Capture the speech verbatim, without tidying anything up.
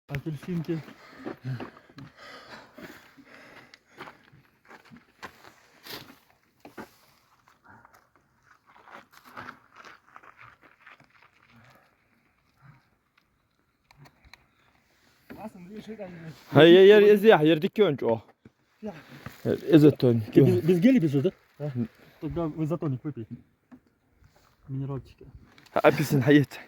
Апельсинки. Хьай, ер, ер, из яхь, ер дика йоагӀа чӀоагӀа. Из а тонь. Без, без гели, без воды? Да. Тогда вы за тоник выпей. Минералчика. Апельсин хьаэца.